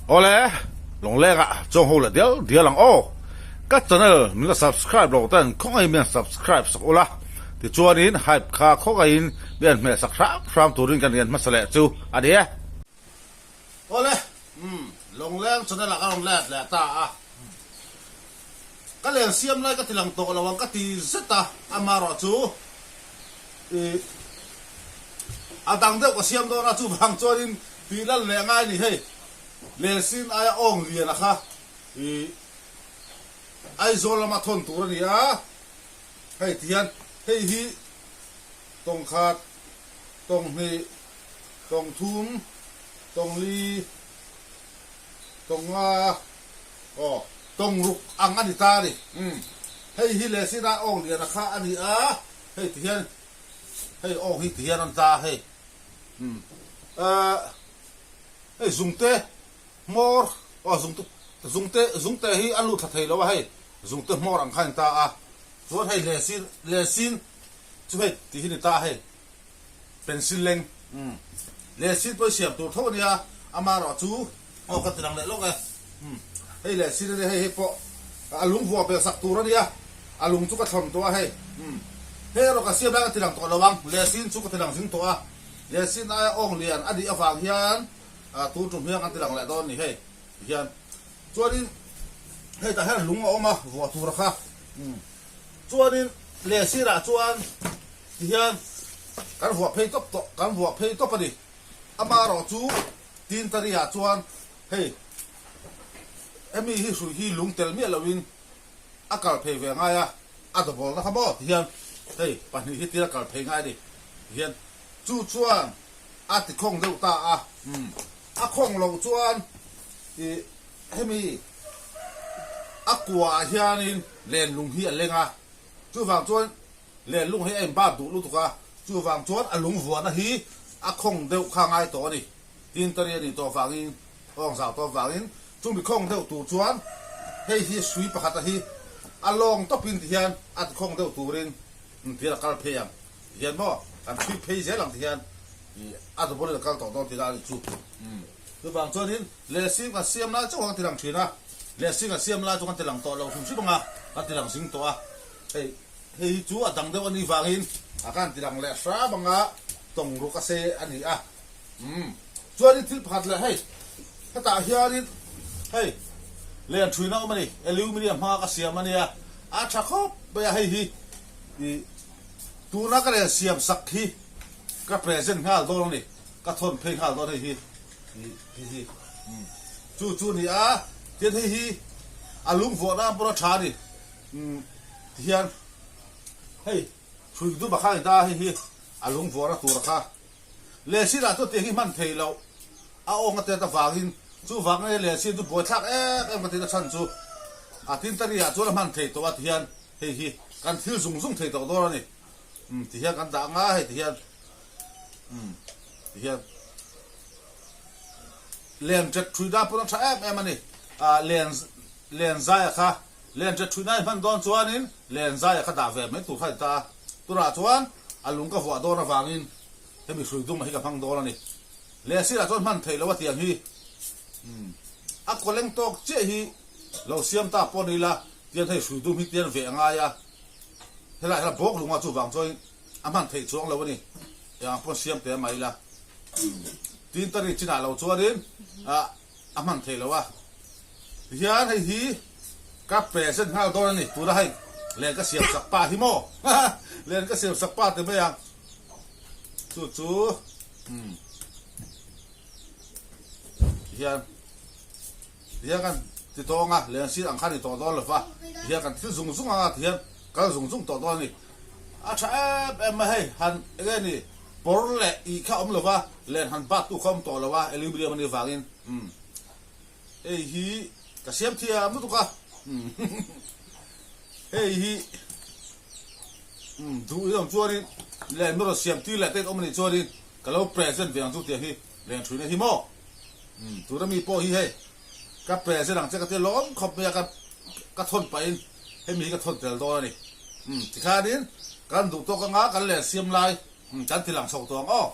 Awle, Lawngleng ah chuang ho leh dial dial ang aw. Ka channel min la subscribe lo ten khawngaihin min han subscribe sak ula, tichuanin hype kha khawngaihin min han hmeh sak hram hram turin kan rian hmasa leh chu a ni e. Awle, umm, Lawngleng channel ah ka rawn let leh ta a. Ka len siam lai ka ti lang tawh lo ang ka ti zet a, amaherawh chu ih a dang deuh ka siam dawn a, chuvang chuanin tih lan leh ngai a ni hei, len sin aia awng lian a kha ih Aizawl lama thawn tur a ni a, hei ti hian hei hi tawng khat, tawng hnih, tawng thum, tawng li, tawng nga. Aw, tawng ruk ang a ni ta a ni. Umm, hei hi leh sin a awng lian a kha a ni a, hei ti hian, hei awng hi ti hian an ta a hei. Umm, eh, hei zungte hmawr, aw zungte, zungte, zungte hi a lut thla thei lo a hei, zungte hmawr ang kha a ni ta a. Chuan hei leh sin, leh sin chu hei ti hi ni ta a hei, pencil leng, umm, leh sin pawh hi siam tur tho a nia, amaherawhchu, Aw ka ti lang leh lawk e. Umm hei leh sin ania hei hei pawh a lung vuah bel sak tur ania a lung chu ka thlawn tawh a hei umm hei erawh ka siam lai ka ti lang tawh lo ang leh sin chu ka ti lang zing tawh a leh sin aia awng lian a nih avang hian ah tun tum hian kan ti lang leh dawn a ni hei ti hian chuanin hei tah hian lung a awm a vuah tur a kha umm chuanin leh sirah chuan ti hian kan vuah phei tawp tawh kan vuah phei tawp a ni amaherawh chu. Tintari ah chuan hei hemi hi hrui hi lung tel miah loin a kal phei ve ngai a, a dawbawlna kha maw ti hian hei pahnih hi tir a kal phei ngai a ni ti hian chu chuan a ti khawng deuh ta a, umm a khawng loh chuan ih hemi a kua ah hianin lenlung hi a leng a, chuvang chuan Lenlung hi a inbat duh lutuk a, chuvang chuan a lung vuahna hi a khawng deuh kha ngai tawh a ni. Tin tari a nih tawh vangin, awng zau tawh vangin, chumi khawng deuh tur chuan hei hi sui pakhata hi a lawng tawpin ti hian a ti khawng deuh turin tihian a kal phei ang ti hian maw kan chhui phei zel ang ti hian a double in a kal tawh dawn tihna a nih chu. Chuvang chuanin lehsing kan siam lai chauh a kan ti lang thin a, lehsing kan siam lai chu kan ti lang tawh lo hrim hrim ang a, kan ti lang zing tawh a hei. Hei hi chu a dang deuh a nih vangin a kan ti lang leh hram anga tawng ruk a se a ni a. Umm. Chuanin thil pakhat leh hei, hetah hianin hei len thuina awm a ni, aluminium hmanga ka siam a nia, a tha khawp mai a hei hi ih tuna ka len siam sak hi ka present nghal dawn a ni, ka thawn phei nghal dawn hei hi ih hei hi umm chu chu a ni a, tin hei hi a lung vuah nan pawh a tha a ni. Umm tihian hei hrui dup a kha ni ta a hei hi a lung vuahna tur a kha lehsin ah chuan tiang hi hman theih loh a awng a tet avangin chuvang nge lehsin chu buaithlak em em ka tihna chhan chu a tintari ah chuan a hman theih tawh a tihian hei hi kan thil zung zung thei tawh dawn a ni umm tihian kan dah anga hei tihian umm tihian len ṭet ṭhui dan pawn a ṭha em em a ni ah len len zai a kha. Len ṭet ṭhuih nai hman dawn chuanin len zaia ka dah ve mai tur kha a ni ta a, tunah chuan a lung ka vuah dawn avangin hemi hrui dum hi ka hmang dawn a ni. Len sirah chuan hman theih loh a tiang hi a kawleng tawk chiah hi lo siam ta pawh ni ila tian hei hrui dum hi tian veh a ngai a, helaiah hian a bawk lung a chuvang chuan a hman theih chuang lo a ni, eng ang pawn siam teh mai ila tin ta ri chinah lo chuanin a hman theih loh a. Tihian hei hi ka present nghal dawn a ni. Tuna hei len ka siam sak pa hi maw? Len ka siam sak pa ti mai ang. Chu chu umm tihian tihian kan ti tawng a, len sir ang kha ni tawh dawn lo va. Tihian kan thil zung zung ang a, tihian kal zung zung tawh dawn a ni. A tha em em mai hei han enge ni pawr leh ih kha awm lo va, len han bat tu kha awm tawh lo a, aluminium a nih vangin umm. Hei hi ka siam thiam lutuk a, hei hi duh in awm chuanin leh min rawn siam tir leh te awm anih chuanin ka lo present ve ang chu tiang hi leng thuina hi maw tuna mi pawh hi hei ka present ang che ka tia lawm khawp mai a ka ka thawn pahin hemi hi ka thawn tel dawn a ni tikhanin kan duh tawk anga kan len siam lai kan ti lang chho tawh ang aw.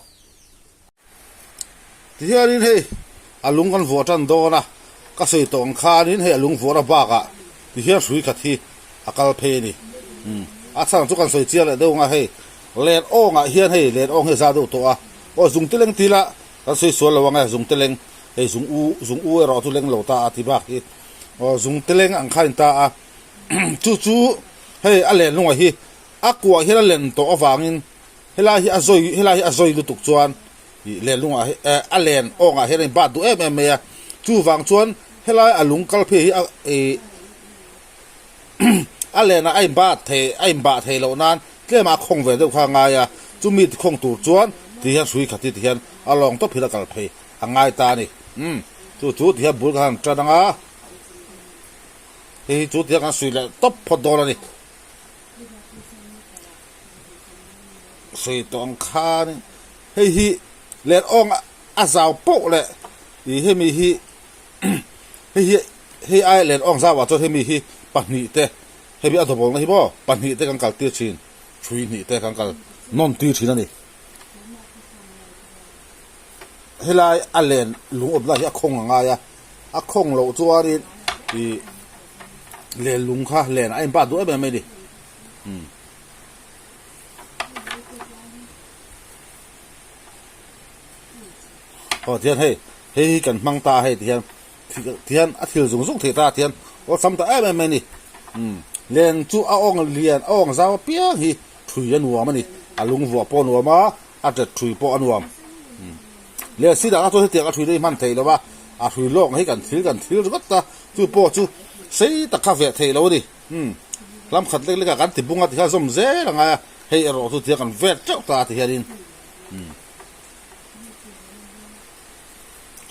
Tihianin hei a lung kan vuah tan dawn a, Ka sawi tawh ang khanin hei a lungvuar a bakah ti hian hrui khat hi a kal phei a ni. Umm a chhan chu kan sawi chiang leh deuh ang a, hei len awngah hian hei len awng hi a za deuh tawh a, aw zung te leng ti ila kan sawi sual lo ang e, zung te leng hei zung u zung u erawh chu leng lo ta a ti bak hi aw zung te leng ang khan in ta a, chu chu hei a len lungah hi a kuah hian a len tawh avangin helai hi a zawi helai hi a zawi lutuk chuan Ih len lungah hi eh a len awngah hian a inbat duh em em mai a, chuvang chuan helai a lung kal phei hi a ih a lenah a inbat thei a inbah thei loh nan tlemah a khawng ve deuh kha a ngai a, chumi ti khawng tur chuan ti hian hrui khat hi ti hian a lawng tawp hian a kal phei a ngai ta a ni. Umm chu chu ti hian bul kan han tan ang a, hei hi chu ti hian kan suih leh tawp phawt dawn a ni. Sawi tawh ang khanin hei hi len awng a zau poh leh ih hemi hi hei hi hei aia len awng zauah chuan hemi hi pahnih te hemi a dawbawlna hi maw pahnih te kan kal tir thin thui hnih te kan kal nawn tir thin a ni. Helai a len lung awm lai hi a khawng a ngai a a khawng loh chuanin ih len lung kha len a inbat duh em em mai a ni. Umm. Aw tihian hei hei hi kan hmang ta a hei tihian tihian a thil zung zung thei ta tihian awlsam ta em em mai a ni umm len chu a awng lian a awng zau apiang hi thui a nuam a ni a lung vuah pawh a nuam a a tet thui pawh a nuam umm len si dangah chuan hetiang a thui na hi hman theih lo va a hrui lawk hi kan thil kan thil ringawt a chu pawh chu sei tak kha veh theih lo a ni. Umm, hlam khat lek lekah kan ti bung a tikhan zawm zel a ngai a, hei erawh chu tiang kan vel teuh ta a ti hianin umm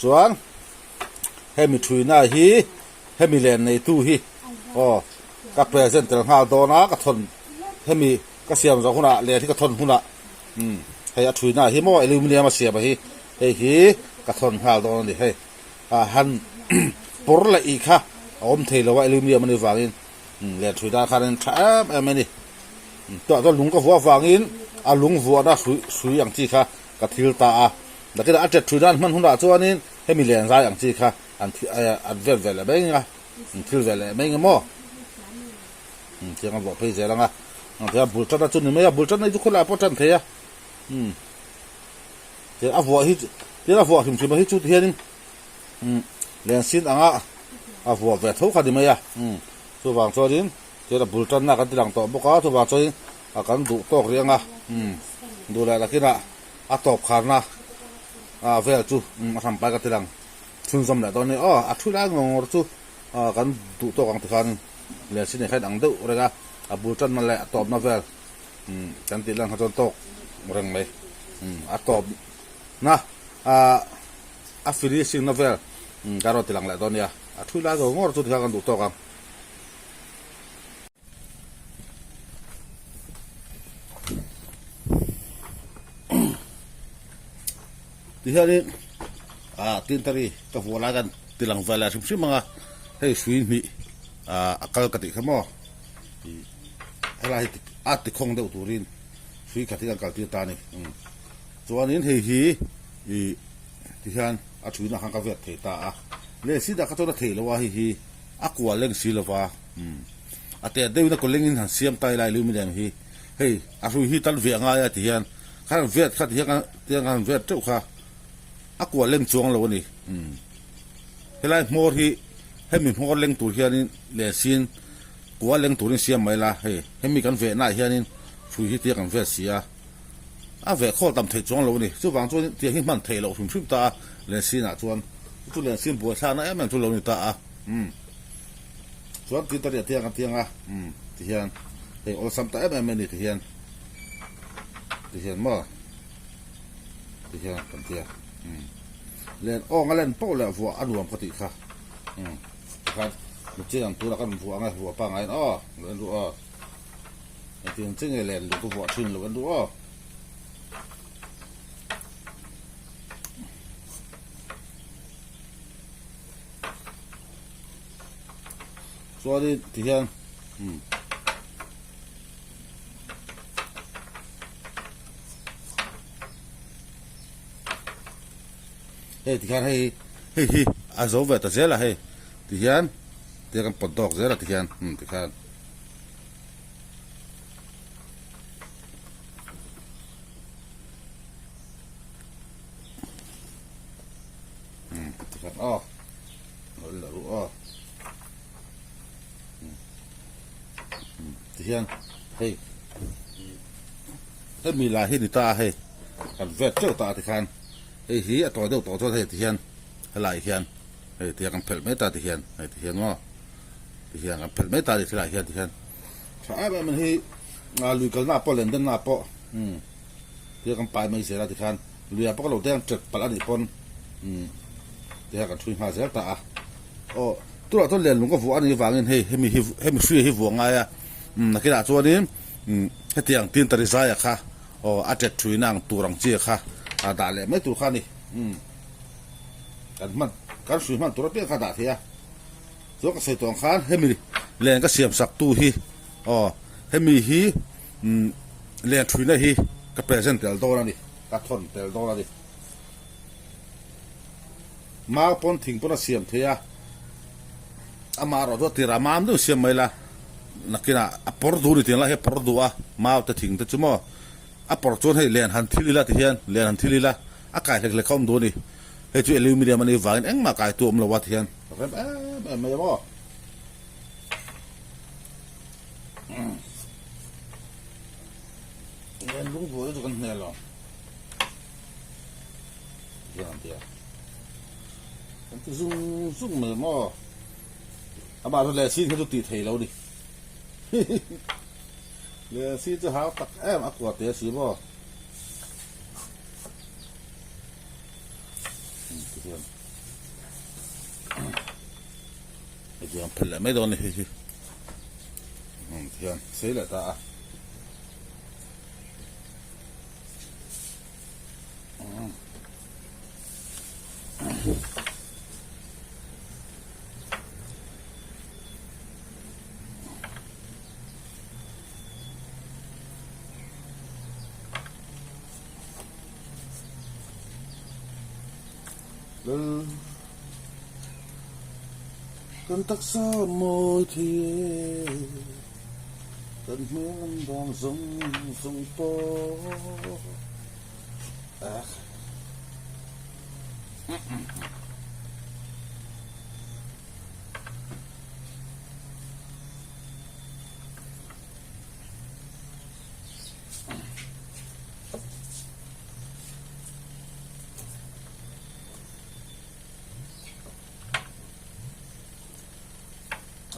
chuan hemi thuina hi hemi len neitu hi aw ka present tel nghal dawn a ka thawn hemi ka siam zawh hunah len hi ka thawn hunah umm hei a thuina hi maw aluminium a siam a hi hei hi ka thawn nghal dawn a ni hei. Ah han pawr leh ih kha a awm thei lo a aluminium anih vangin len hrui dan khan a tha em em a ni. Tunah chuan lung ka vuah avangin a lung vuahna hrui hrui ang chi kha ka thil ta a. Nakinah a tet hrui dan hman hunah chuanin hemi len zai ang chi kha an an vel ve leh mai ang a, an thil ve leh mai ang maw. Tiang a vuah phei zel ang a, tiang bul tan a chu ni mai a, bul tan hi chu khawlai pawh tan thei a. Tiang a vuah hi tiang a vuah hrim hrim a hi chu ti hianin umm len sin anga a vuah ve tho kha ni mai a umm chuvang chuanin tiang a bul tanna kan ti lang tawh bawk a chuvang chuanin a kan duh tawk rih anga umm duh leh lakinah a tawp kharna ah vel chu umm a hrampai ka ti lang chhunzawm leh dawn a ni aw a thu lai ngawr ngawr chu ah kan duh tawk ang ti khanin len sin ah hian ang deuh reng a a bul tanna leh a tawpna vel. Umm kan tih lan kha chuan tawk reng mai umm a tawp na ah a finishing na vel umm ka rawn ti lang leh dawn nia a thui lai ngawr ngawr chu tikhan kan duh tawk ang. Tihianin ah tintari ka vuah lai kan ti lang ve leh hrim hrim ang a hei hrui hnih ah a kal ka tih kha maw. Ih helai hi a tikhawng deuh turin hrui khat hi kan kaltir ta a ni. Chuanin hei hi ih tihian a thuina khan ka vet thei ta a, leh si dah kha chuan a theih loh a hei hi a kual leng si lova a teh deuhin a kaw lengin han siam ta ila aluminium hi hei a hrui hi tan veh a ngai a tihian khan han vet kha tihian tiang han vet teuh kha a kual leng chuang lo a ni. Helai hmawr hi hemi hmawr leng tur hianin leh sin Kua leng turin siam mai la, hei hemi kan vehnaah hianin hrui hi tia kan vet si a, a veh khawl tam theih chuang lo a ni. Chuvang chuan tiang hi hman theih loh hrim hrim ta a, Lensinah chuan chu Lensin buaithlakna em em chu lo ni ta a, umm chuan tin ta riah tiang kan tiang a, umm tihian hei awlsam ta em em a ni tihian, tihian maw tihian kan tia, umm len awng a len poh leh vuah a nuam ka tih kha, umm. Pakhat, Nuchin ang tunah kan vuah ang e, vuah pangaiin aw, lo en duh aw. Engtin che nge len luh ka vuah thin lo en duh aw. Chuanin tihian umm. Hei tikhan hei hei hi a zo ve ta zel a hei. Tihian tia kan pawt dawk zel a tihian umm tikhan. Umm tikhan aw lo la ru aw umm umm tihian hei hemi lai hi ni ta a hei kan vet teuh ta a tikhan hei hi a tawi deuh tawh chuan hei tihian helai hian hei tihian kan phelh mai ta tihian hei tihian maw tihian kan phelh mai ta a ni thilai hian tihian tha em em a ni hei lui kalna pawh len denna pawh umm tihian kan pai mai zel a tikhan luiah pawh ka lo deng ṭet palh a nih pawn umm tihian kan ṭhui nghal zel ta a aw tunah chuan lenlung ka vuah a nih avangin hei hemi hi hemi hri hi vuah ngai a umm nakinah chuanin umm hetiang tin tari zaia kha aw a ṭet ṭhuina ang tur ang chi kha a dah leh mai tur kha a ni umm kan hman kan hrui hman tur apiang kha a dah thei a chuan ka sawi tawh ang khan hemi len ka siam sak tu hi aw hemi hi umm len ṭhuina hi ka present tel dawn a ni ka thawn tel dawn a ni mau pawn thing pawn a siam thei a amah erawh chu a tirah mam deuh siam mai la nakinah a pawr duh a ni tih ang lai hi a pawr duh a mau te thing te chu maw a pawr chuan hei len han thil ila ti hian len han thil ila a kai hlek hlek kha awm duh a ni hei chu aluminium a nih vangin engmah kai tu awm lo a ti hian rem em em mai a maw. Len lung vuah te chu kan hne lo hian an ti a kan ti zung zung mai maw amah chu leh sin hi chu tih thei lo ni leh sin chu hau tak em a kua te si maw ti hian hetiang phel leh mai dawn ni hei hi ti hian sei leh ta a. Lal kan taksa mawi thei e. Kan hmel an vang zawng zawng pawh ah.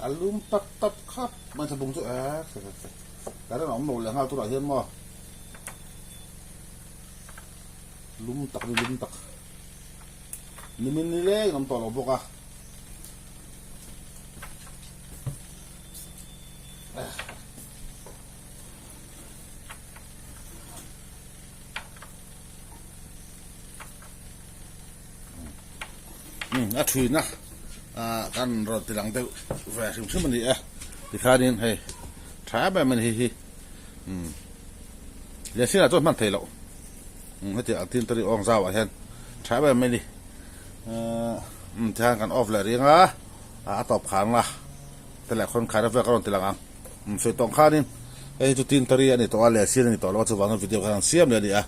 A lum tap tap khap mai thlabung chu eh current a awm lo leh nghal turah hian maw lum tak ni lum tak nimin ni leng awm tawh lo bawk a. A thuina kan rawn ti lang deuh ve hrim hrim a ni e tikhanin hei tha em em a ni hei hi lehsinah chuan hman theih loh hetiang ang tin tari awng zauah hian tha em em a ni tikhan kan off leh ring a a tawp khan a te leh khawn khaina vel ka rawn ti lang ang sawi tawng khanin hei hi chu tin tari a ni tawh a lehsin a ni tawh lo a chuvangin video khan an siam leh a ni a.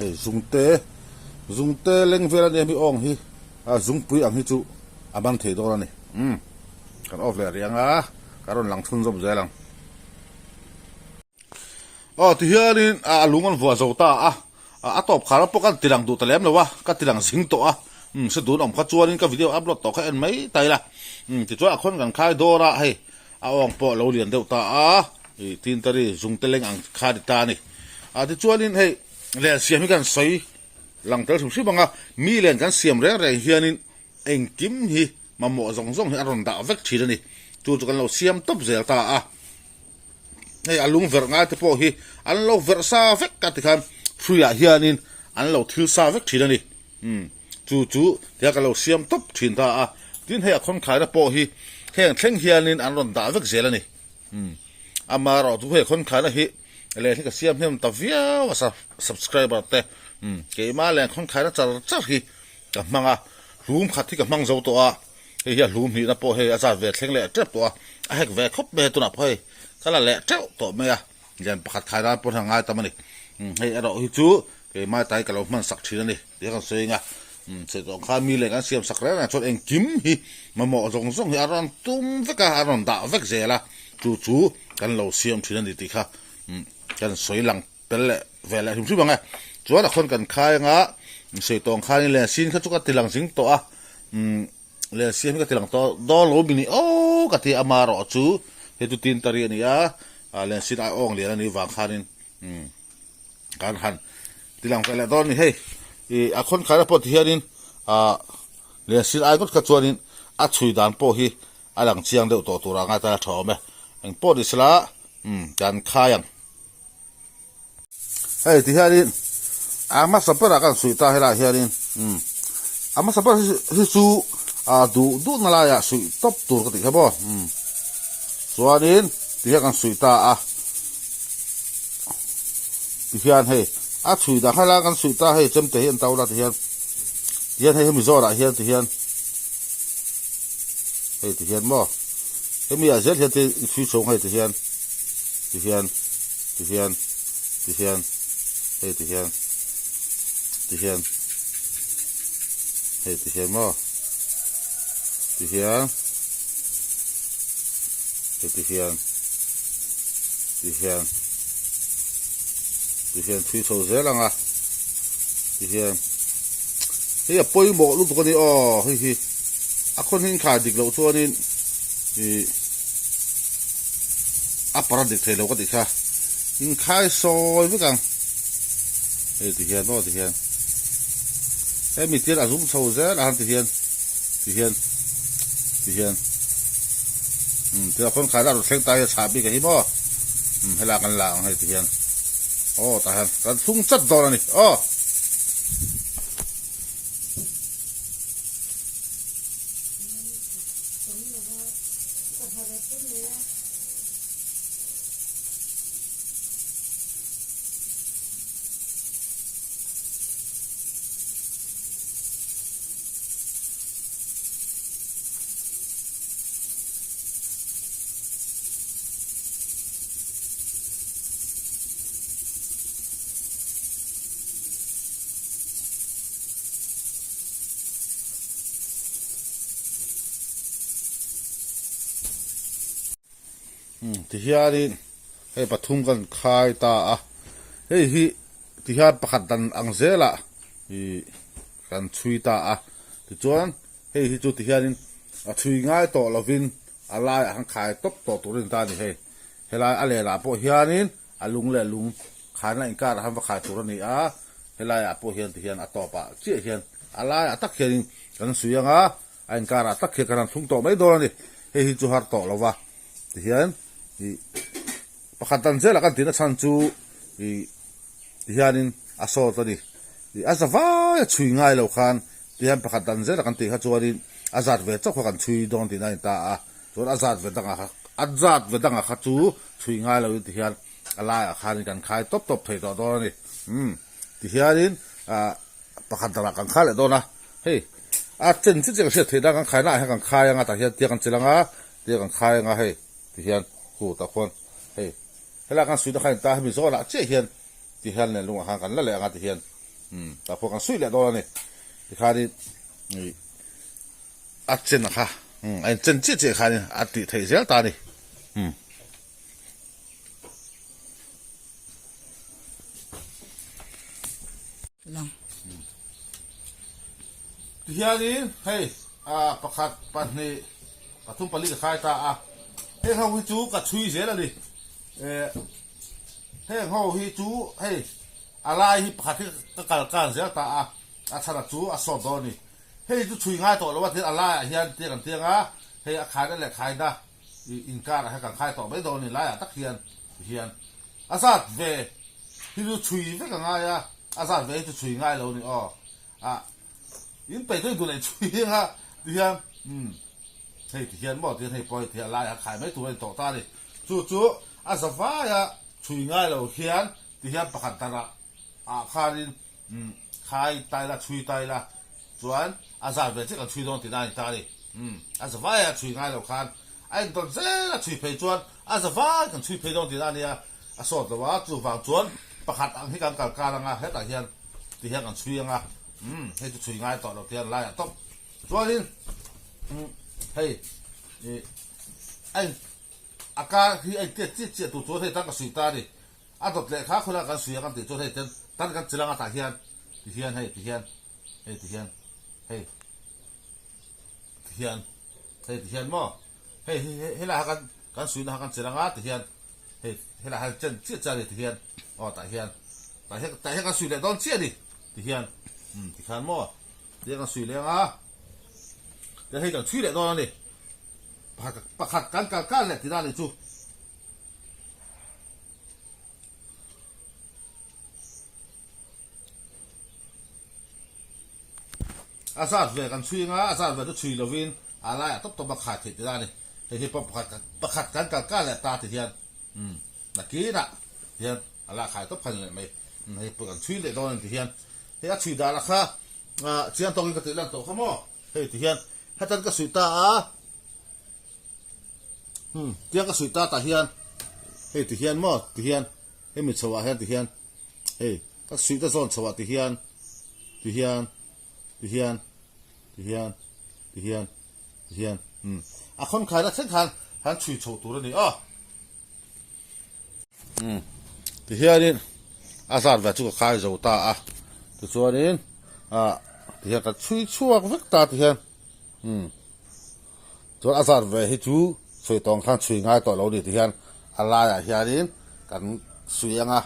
Hei zungte zungte leng vel ania mi awng hi a zungpui ang hi chu a ban thei dawn a ni umm kan off leh rih ang a ka rawn lang chhunzawm zel ang. Aw tihianin a lung an vuah zo ta a a tawp khar pawh ka ti lang duh ta lem lo a ka ti lang zing tawh a umm se dun awm kha chuanin ka video upload tawh kha en mai ta ila umm tichuan a khawn kan khai dawr a hei A awng pawh a lo lian deuh ta a, ih tintari zungte leng ang kha a ni ta a ni. A tichuanin hei len siam hi kan sawi lang tel hrim hrim ang a, mi len kan siam reng reng hianin engkim hi mamawh zawng zawng hi a rawn dah vek thin a ni. Chu chu kan lo siam tawp zel ta a, hei a lung verh ngai te pawh hi an lo verh sa vek a tikhan hruiah hianin an lo thil sa vek thin a ni. Umm, chu chu tia ka lo siam tawp thin ta a, tin hei a khawnkhai-na pawh hi heng thleng hianin an rawn dah vek zel a ni. Umm, amaherawh chu hei khawnkhai-na hi leh hi ka siam hnem ta viau a subscriber te, umm, keimah leh khawnkhai-na char char hi ka hmang a, Hlum khat hi ka hmang zo tawh a, hei hi a hlum hnihna pawh hei a zat ve thleng leh tep tawh a, a hek ve khawp mai a tunah pawh hei ka la leh teuh tawh mai a, lian pakhat khai nan pawh hian a ngai tam a ni. Hei erawh hi chu keimah tai ka lo hman sak thin a ni tih a kan sawi eng a, sawi tawh ang khan mi leh kan siam sak reng reng chuan engkim hi mamawh zawng zawng hi a rawn tum vek a, a rawn dah vek zel a, chu chu kan lo siam thin a ni tih kha kan sawi lang Tel leh ve leh hrim hrim ang e. Chuan a khawn kan khai anga sawi tawh ang khanin len sin kha chu ka ti lang zing tawh a, umm len siam hi ka ti lang tawh dawn lo mi ni aw ka ti a, amaherawh chu hei chu tin tari a ni a, len sin ai awng lian a nih vang khanin umm kan han ti lang ve leh dawn a ni. Hei ih a khawn khaina pawh ti hianin ah len sin ai ngawt kha chuanin a chhui dan pawh hi a lang chiang deuh tawh turah ngai tan a tha awm e. Engpawh ni sela umm kan khai ang. Hei ti hianin a hmasa berah kan suih ta helaiah hianin umm a hmasa ber hi chu ah duh duh na laiah suih tawp tur ka tih kha maw umm chuanin ti hian kan suih ta a ti hian hei a chhui dah kha helai kan suih ta hei chemte hi an to la ti hian ti hian hei hemi zawrah hian ti hian hei ti hian maw. Hemi ah zel hian te chhui chho nghei ti hian ti hian ti hian ti hian hei ti hian ti hian hei ti hian maw ti hian hei ti hian ti hian ti hian chhui chho zel ang a ti hian hei a pawimawh lutuk a ni aw hei hi a khawn hi inkhar dik loh chuanin ih a para dik thei lo ka tih kha inkhai sawi vek ang hei ti hian aw ti hian hemi tian a zum chho zel a han ti hian ti hian ti hian umm tia khawn khai la a rawn thleng ta hi a chhah bik a hi maw umm helai kan la ang hei ti hian aw tah hian kan thlung chat dawn a ni aw. Tihianin hei pathum kan khai ta a, hei hi tihian pakhat dan ang zelah ih kan chhui ta a, tichuan hei hi chu tihianin a chhui ngai tawh lovin a laiah khan khai tawp tawh tur a ni ta a ni hei. Helai a lenah pawh hianin a lung leh lung khanna inkarah khan va khai tur a ni a, helaiah pawh hian tihian a tawpah chiah hian a laiah tak hianin kan suih ang a, a inkarah tak hian kan han thlung tawh mai dawn a ni. Hei hi chu har tawh lo va, tihian ih pakhat dan zelah kan tihna chhan chu ih tihianin a sawt a ni. Ih a za vai a chhui ngai lo khan tihian pakhat dan zelah kan tih kha chuanin a zat ve chauh kha kan chhui dawn tihna a ni ta a. Chuan a zat ve dangah kha a zat ve dangah kha chu chhui ngai loin tihian a laiah khanin kan khai tawp tawp thei tawh dawn a ni. Umm tihianin ah pakhat dangah kan khai leh dawn a, hei a chen chiah chiah ka hriat theih nan kan khai naah hian kan khai anga tah hian tia kan chelh anga tia kan khai anga hei tihian khu tah khuan hei helaiah kan suihna kha a inta hemi zawnah chiah hian tihian leh lungah khan kan la leh anga tihian umm tah khuan kan suih leh dawn a ni. Tikhanin ih. A chen kha a in chen chiah chiah khanin a tih theih zel ta a ni. Umm. Lang. Tihianin hei pakhat pahnih pathum pali ka khai ta a, heng ho hi chu ka chhui zel a ni. Heng ho hi chu hei a lai hi pakhat hi ka kal kan zel ta a, a chhan chu a sawt dawn a ni. Hei chu chhui ngai tawh lo a tin a laiah hian tiang an tiang a, hei a khaina leh khaina ih inkarah hian kan khai tawh mai dawn a ni laiah tak hian tihian a zat ve hi chu chhui vek a ngai a, a zat ve hi chu chhui ngai lo a ni aw ah in peih chu duh leh chhui ang a tihian umm hei tihian maw tihian hei pawh hei tihian a laiah khai mai tur a ni tawh ta a ni chu chu a za vaia chhui ngai lo hian tihian pakhat darah ah khanin Umm khai tai la chhui tai la Chuan a zat ve chiah kan chhui dawn tihna a ni ta a ni. Umm, a zavaia chhui ngai lo khan a intawn zel a chhui phei chuan a zavai kan chhui phei dawn tihna a nia. A sawt lo a, chuvang chuan pakhat ang hi kan kal kar anga hetah hian ti hian kan chhui anga, umm, hei chu chhui ngai tawh lo ti hian laiah tawp. Chuanin, umm, hei ih a in a kar hi a intiat chiah chiah tur chuan hei tan ka suih ta a ni. A dawt leh kha khawlai kan suih a kan tih chuan hei ten tan kan chi lang a tah hian ti hian hei ti hian hei ti hian hei ti hian hei ti hian maw hei hi helai kha kan kan suihna kha kan chi lang a ti hian hei helai kha chen chiah chiah a ni ti hian aw tah hian tah hian tah hian kan suih leh dawn chiah a ni ti hian umm ti khan maw ti hian kan suih leh ang a tian hei kan chhui leh dawn a ni pakhat pakhat kan kal kal leh tihna a nih chu. A zat ve kan chhui anga a zat ve chu chhui lovin a laiah tawp tawp a khai theih tih a ni. Hei hi pawh pakhat pakhat kan kal kal leh ta ti hian umm nakinah hian a la khai tawp kha ni leh mai. Umm hei pawh kan chhui leh dawn a ni ti hian hei a chhui dan a kha ah chiang tawkin ka tih lan tawh kha maw hei ti hian hetan ka suih ta a. Umm tiang ka suih ta tah hian hei ti hian maw ti hian hemi chho ah hian ti hian hei ka suih ta zawn chho ah ti hian ti hian ti hian ti hian ti hian ti hian umm a khawn khaina thleng khan han chhui chho tur a ni aw umm ti hianin a zat ve chu ka khai zo ta a tichuanin ah ti hian ka chhui chhuak vek ta ti hian umm. Chuan a zat ve hi chu sawi tawng khan chhui ngai tawh lo ni ti hian a laiah hianin kan suih ang a,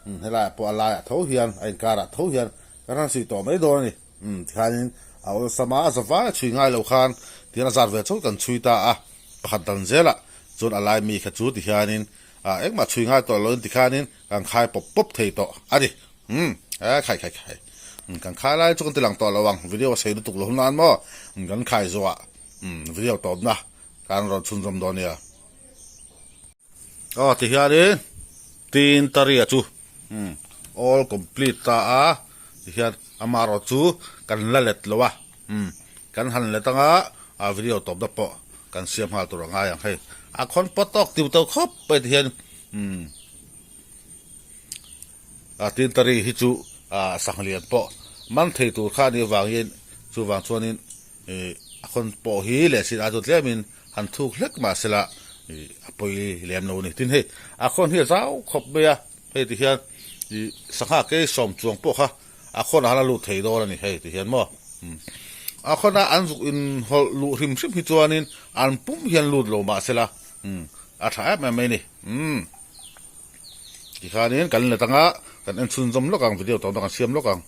umm helaiah pawh a laiah tho hian a inkarah tho hian kan han suih tawh mai dawn a ni. Umm tikhanin a awlsam a, a za vai a chhui ngai lo khan tihian a zat ve chauh kan chhui ta a, pakhat dan zelah chuan a lai mi kha chu ti hianin ah engmah chhui ngai tawh loin tikhanin kan khai pawp pawp thei tawh a ni. Umm eh khai khai khai umm kan khai lai chu kan ti lang tawh lo ang video a sei lutuk lo nan maw umm kan khai zawhah umm video tawpna kan rawn chhunzawm dawn nia. Aw ti hianin tin taria chu umm all complete ta a ti hian amaherawh chu kan la let lo a umm kan han let anga a video tawpna pawh kan siam nghal tur a ngai ang hei a khawn pawt tawk tiu tawk khawp mai ti hian umm. A tintari hi chu sanglian pawh man thei tur kha a nih avangin chuvang chuanin ih a khawn pawh hi leh sin a chu tlemin han thuk hlek mah sela ih a pawi lem lo a ni. Tin hei a khawn hi a zau khawp mai a, hei ti hian ih sangha kei sawm chuang pawh kha a khawnah khan a lut thei dawn a ni hei ti hian maw umm a khawnah an zuk inhawlh luh hrim hrim hi chuanin an pum hian lut lo mah sela umm a tha em em mai a ni umm. Tikhanin kan let anga kan en chhunzawm lawk ang video tawhna kan siam lawk ang.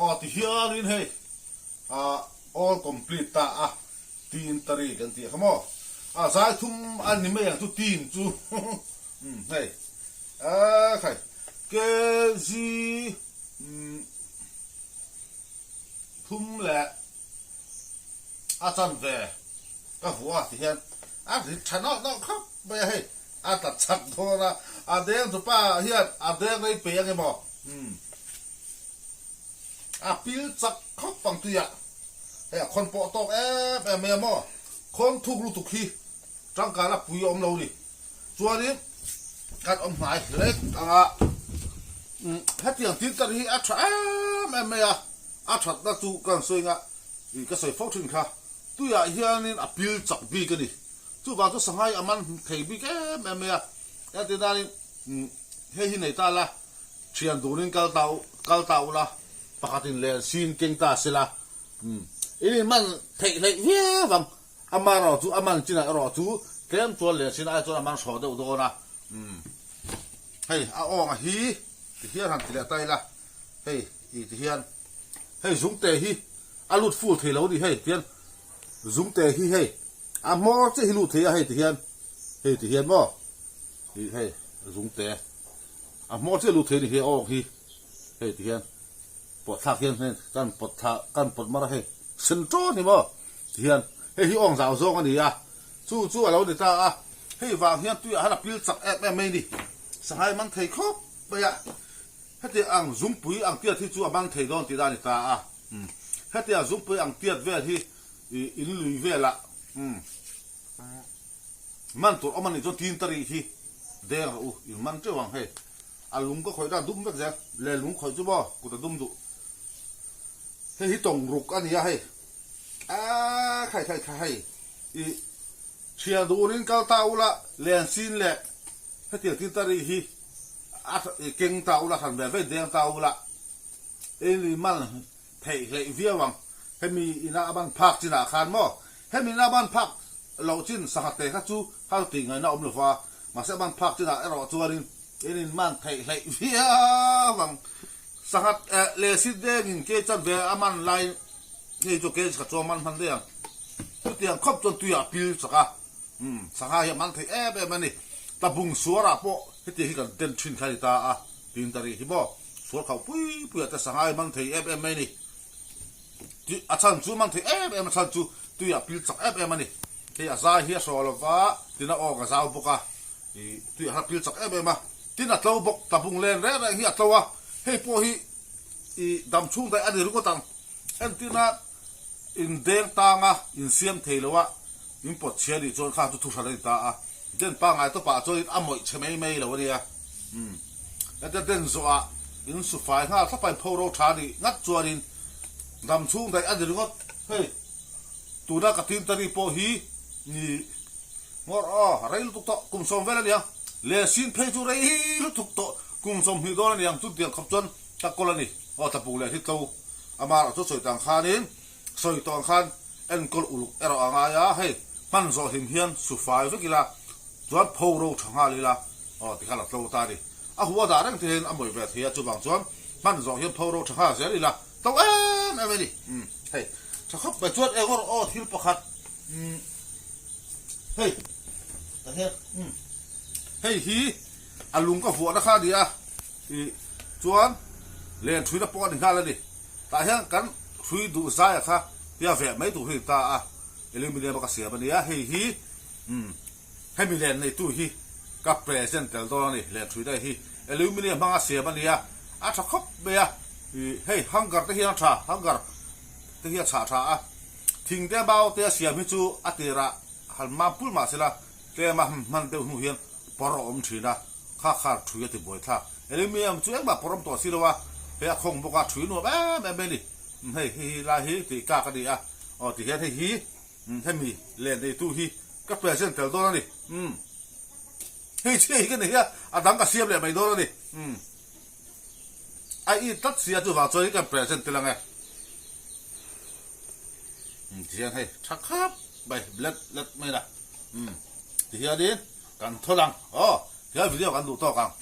Aw ti hianin hei ah all complete ta a tin tari kan tih kha maw a zai thum a ni mai ang chu tin chu umm hei ah khai kg umm thum leh a chanve ka hmu a ti hian a rit tha nawk nawk khawp mai a hei a tla chak dawn a a deng chu pa hian a deng rei pei ang emaw umm a pil chak khawp ang tuiah hei a khawn pawh tawk em em mai a maw khawn thuk lutuk hi tangkai la pui a awm lo a ni chuanin kan awm hnai hlek ang a umm hetiang thil tar hi a tha em em mai a a thatna chu kan sawi nga ih ka sawi fo thin kha. Tuiah hianin a pil chak bik a ni. Chuvang chu Sanghai a man thei bik em em mai a. Engtin nanin hei hi nei ta la, thian dunin kal ta kal ta ula, pakhatin len sin keng ta se la, in in man theih hleih viau ang. Ama erawh chu a man chinah erawh chu tlem chuan len sin ai chuan a man hrawh deuh dawn a. Hei a awnga hi ti hian han ti leh ta ila, hei i ti hian hei zungte hi A lut full thei lo a ni hei tihian zungte hi hei a hmawr chiah hi lut thei a hei tihian hei tihian maw ih hei zungte a hmawr chiah lut thei a ni hei a awk hi hei tihian pawt thlak hian hei kan pawt thla kan pawt mar a hei sen ṭawn hi maw tihian hei hi awng zau zawng a ni a chu chu a lo ni ta a hei vang hian tuiah hian a pil chak em em mai a ni sanghai man thei khawp mai a. Heti ang zungpui ang tiat hi chu a man thei dawn tih dan a ni ta a. Heti ang zungpui ang tiat vel hi in lui velah man tur awm a nih chuan tin ta rih hi deng rawh u, in man teuh ang hei. A lung ka khawih dan dum vek zel, le lung khawih chu maw kut a dum duh. Hei hi tawng ruk a ni a hei, aaa khai khai kha hei i thian durin kal ta ula len sin leh hetiang tin ta rih hi a keng ta ula hran ve ve deng ta ula in man theih hleih viau ang. Hemi ina a ban phak chinah khan maw hemi ina a ban phak loh chin sangha te kha chu hal tih ngaihna awm lova mahse a ban phak chinah erawh chuanin in in man theih hleih viau ang. Sangha leh sit dengin ke chanve a man lai ngei chu ke kha chuan man hman daih ang. Chutiang khawp chuan tuiah a pil chak a, umm sangha hi a man theih em em a ni. Tabung suarah pawh hetiang hi kan den thin kha a ni ta a, tin ta rih hi maw suar khauh pui puiah te sangha hi man thei em em mai a ni. Tui a chhan chu man thei em em a chhan chu tuiah pil chak em em a ni. Hei a zai hi a hraw lo va, tin a awk a zau bawk a, ih tuiah khan a pil chak em em a, tin a tlo bawk, tabung len reng reng hi a tlo a, hei pawh hi ih dam chhung daih a ni ringawt ang. Entirna in deng tanga in siam thei lo a, in pawt chhia nih chuan kha chu thu hran a ni ta a, den pangngai tawpah chuan in a mawih chhe mai mai lo a nia. Umm hetia den zawhah in su fai nghal thlap a, in pho ro tha nih ngat chuanin dam chhung daih a ni ringawt. Hei tuna ka tintari pawh hi ni ngawrh aw rei lutuk tawh kum sawm vel a ni ang, lensin phei chu rei lutuk tawh kum 20 dawn a ni ang chutiang khawp chuan ka kawl a ni. Aw tlapuk leh hi tlo. Amah chu sawi tang khanin sawi tawh ang khan enkawl uluk erawh a ngai a, hei hman zawh hlim hian su fai vek ila chuan pho ro tha nghal ila aw tikhan a tlo ta a ni. A hua dah reng te hian a mawih ve thei a, chuvang chuan hman zawh hian pho ro tha nghal zel ila tlo em em a ni. Umm hei tha khawp mai chuan eng erawh aw thil pakhat umm hei tah hian umm hei hi a lung ka vuahna kha a ni a. Tih chuan len ṭhuina pawh a ni nghal a ni. Tah hian kan hrui duh zaia kha tia veh mai tur hi a ni ta a, aluminium a ka siam a nia, hei hi umm hemi len neitu hi ka present tel dawn a ni, len ṭhuina hi aluminium hmanga siam a nia, a ṭha khawp mai a, ih hei hanger te hian a ṭha, hanger te hi a chhah ṭha a, thing te bau te a siam hi chu a tirah han mam pul mah sela tlema hman deuh hnu hian pawr a awm thin a, kha khar thui a ti buai thlak. Aluminium chu engmah pawr awm tawh si lo a, hei a khawng bawk a, thui nuam em em mai a ni. Umm hei hei hi lai hi tih kak a ni a, aw ti hian hei hi umm hemi len neitu hi ka present tel dawn a ni. Umm hei chhia hi ka nei a, a dang ka siam leh mai dawn a ni. Umm a i tlat si a chuvang chuan kan present tel ang e. Umm ti hian hei tha khap mai let let mai la. Umm ti hianin kan thawn ang aw, tihian video kan duh tawk ang.